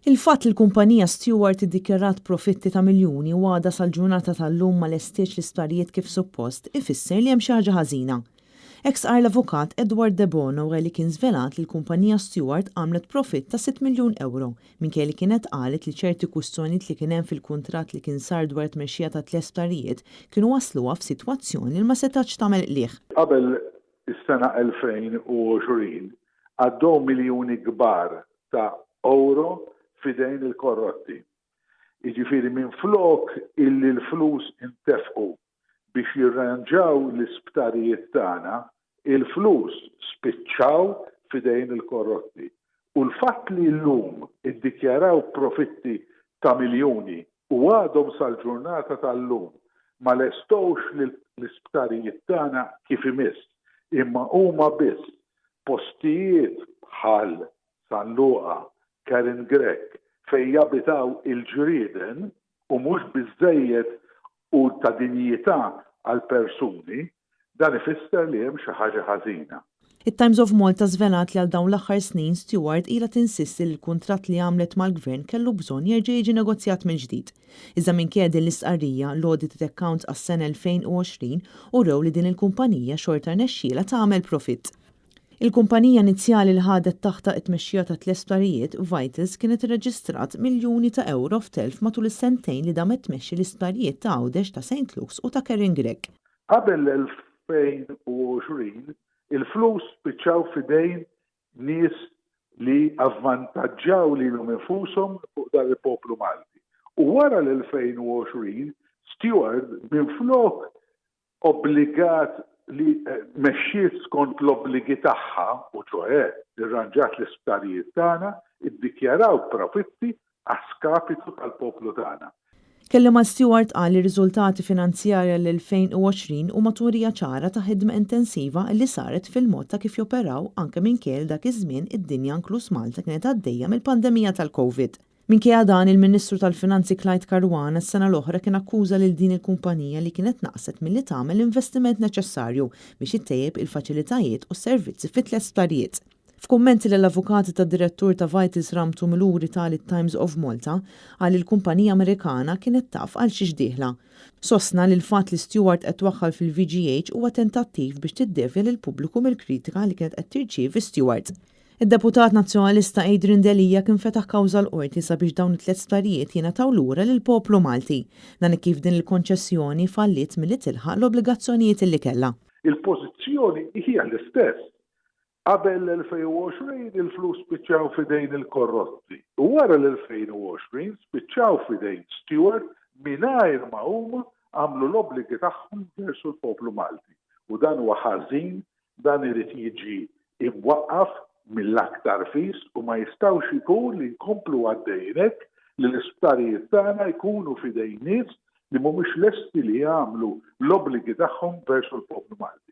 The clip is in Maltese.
Il-fatt li l-kumpanija Steward iddikjarat profitti ta' miljuni u għadha sal-ġurnata tal-lum ma lestietx l-isptarijiet kif suppost, ifisser li hemm xi ħaġa ħażina. Hekk stqarr l-Avukat Edward Debono wara li kien żvelat li l-kumpanija Steward għamlet profitt ta' sitt miljun ewro minkejja li kienet qalet li ċerti kwistjonijiet li kien hemm fil-kuntratt li kien sar dwar it-tmexxija ta' tliet sptarijiet kienu wassluha f'sitwazzjoni li ma setgħetx tagħmel qligħ. Qabel is-sena 2020 għaddew miljuni kbar ta' ewro f'idejn il-korrotti. Jiġifieri minflok illi l-flus intefqu biex jirranġaw l-isptarijiet tagħna, il-flus spiċċaw f'idejn il-korrotti. U l-fatt li llum iddikjaraw profitti ta' miljuni u għadhom sal-ġurnata tal-lum ma lestewx l-isptarijiet tagħna kif imiss, imma huma biss postijiet bħal San Luqa, Karen Grech, fejn jabitaw il-ġrieden u mhux biżżejjed u ta' dinjità għall-persuni, dan ifisser li hemm xi ħaġa ħażina. It-Times of Malta żvelat li għal dawn l-aħħar snin Steward ilha tinsisti li l-kuntratt li għamlet mal-Gvern kellu bżonn jerġa' jiġi negozjat mill-ġdid. Iżda minkejja din l-istqarrija, l-audited accounts għas-sena 2020 urew li din il-kumpanija xorta rnexxielha tagħmel profitt. Il-kumpanija inizjali li ħadet taħtha t-tmexxija ta' tliet sptarijiet, Vitals, kienet irreġistrat miljuni ta' ewro f'telf matul is-sentejn li damet tmexxi l-isptarijiet ta' Għawdex, ta' Saint Luke's u ta' Karen Grech. Qabel l-2020, il-flus spiċċaw f'idejn nies li avvantaġġaw lilhom infushom fuq dar il-poplu Malti. U wara l-2020, Steward minflok obbligat li mexxiet skont l-obbligi tagħha, u ċoè irranġat l-isptarijiet tagħna, iddikjaraw profitti a skapitu tal-poplu tagħna. Kelliem għal Steward qal li r-riżultati finanzjarji għall-2020 huma turija ċara ta' ħidma intensiva li saret fil-mod ta' kif joperaw anke minkejja li dak iż-żmien id-dinja inkluż Malta kienet għaddejja mill-pandemija tal-Covid. Minkejja dan, il-Ministru tal-Finanzi Clyde Caruana s-sena l-oħra kien akkuża lil din il-kumpanija li kienet naqset milli tagħmel l-investiment neċessarju biex ittejjeb il-faċilitajiet u s-servizzi fit-tliet sptarijiet. F'kummenti lill-avukati tad-direttur ta' Vitals Ramtu Miluri ta lit-Times of Malta, qal li l-kumpanija Amerikana kienet taf għal xiex dieħla. Sostna li l-fatt li Steward qed twaħħal fil-VGH huwa tentattiv biex tiddevja lill-pubbliku mill-kritika li kienet qed tirċievi Steward. Id-deputat Nazzjonalista Adrian Delia kien fetaħ kawża l-Qorti sabiex dawn it-tliet sptarijiet jingħataw lura lill-poplu Malti. Dan hekk kif din il-konċessjoni falliet milli tilħaq l-obbligazzjonijiet illi kellha. Il-pożizzjoni hija l-istess. Qabel l-2020 il-flus spiċċaw f'idejn il-korrotti u wara l-2020 spiċċaw f'idejn Steward mingħajr ma huma għamlu l-obbligi tagħhom versu l-poplu Malti. U dan huwa ħażin Dan irid jiġi imwaqqaf mill-aktar fis u ma jistgħux ikun li nkomplu għaddejjin hekk li l-isptarijiet tagħna jkunu f'idejn nies li mhumiex lesti li jagħmlu l-obbligi tagħhom versu l-poplu Malti.